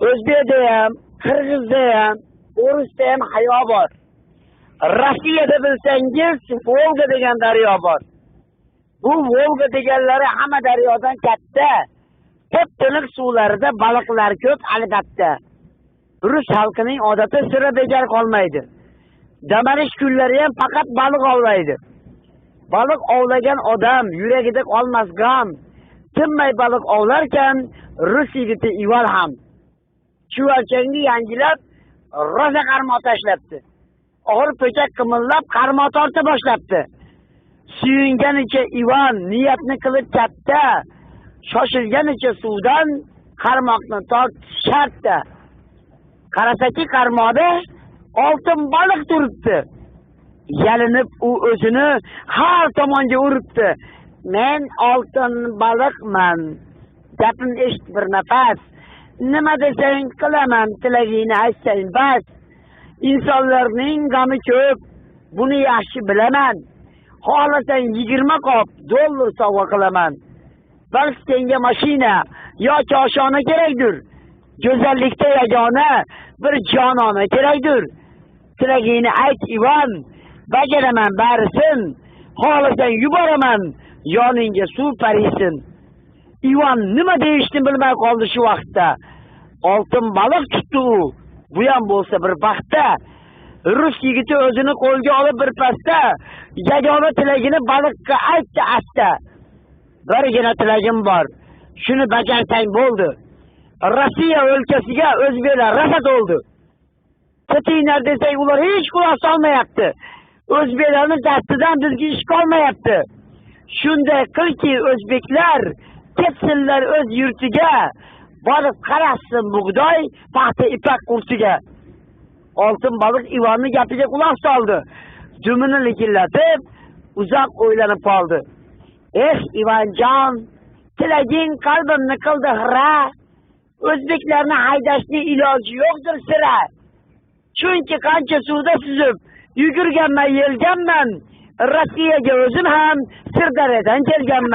O'zbekda ham, qirg'izda ham, o'risda ham hayo bor. Rossiyada bilsangiz, Volga degan daryo bor. Bu Volga deganlari hamma daryodan katta. Tip-tiniq suvlarida baliqlar ko'p albatta. Rus xalqining odati sira bekor qolmaydi. Dam olish kunlari ham faqat baliq ovlaydi. Baliq ovlagan odam yuragida qolmas g'am. Tinmay baliq ovlarkan rus yigiti Ivan ham. Chuvalchangni yangilab rosa qarmoq tashlabdi. Og'ir po'chak qimillab qarmoq torta boshlabdi. Suyunganicha Ivan niyatni qilib katta, shoshilganicha suvdan qarmoqni tortish shartda. Qarasaki qarmoqda oltin baliq turibdi. Yalinib u o'zini har tomonga uribdi. Men oltin baliqman. Gapim eshit bir nafas. Nima desang qilaman, tilagingni aytsang bas. Insonlarning g'ami ko'p, buni yaxshi bilaman. Xohlasang 20 qop dollar sovg'a qilaman. Balki senga mashina yo koshona kerakdir. Go'zallikda yagona bir jonona kerakdir. Tilagingni ayt Ivan, bajaraman barisin. Xohlasang yuboraman yoningga suv parisin. Ivan nima deyishni bilmay qoldi shu vaqtda. Oltin baliq tutdi u. Bu ham bo'lsa bir baxtda. Rus yigiti o'zini qo'lga olib bir pasda yagona tilagini baliqqa aytdi asta. Birgina tilagim bor. Shuni bajarsang bo'ldi. Rossiya o'lkasiga o'zbeklar rosa to'ldi. Ketinglar desak ular hech quloq solmayapti. O'zbeklarning dastidan bizga ish qolmayapti. Shunday qilki o'zbeklar ketsinlar o'z yurtiga, borib qarashsin bug'doy, paxta ipak qurtiga. Oltin baliq Ivanning gapiga quloq soldi. Dumini likillatib, uzoq o'ylanib qoldi. Eh Ivanjon, tilaging qalbimni qildi xira. O'zbeklarni haydashning iloji yo'qdir sira. Chunki qancha suvda suzib yugurganman, yelganman. Rossiyaga o'zim ham Sirdaryodan kelganman.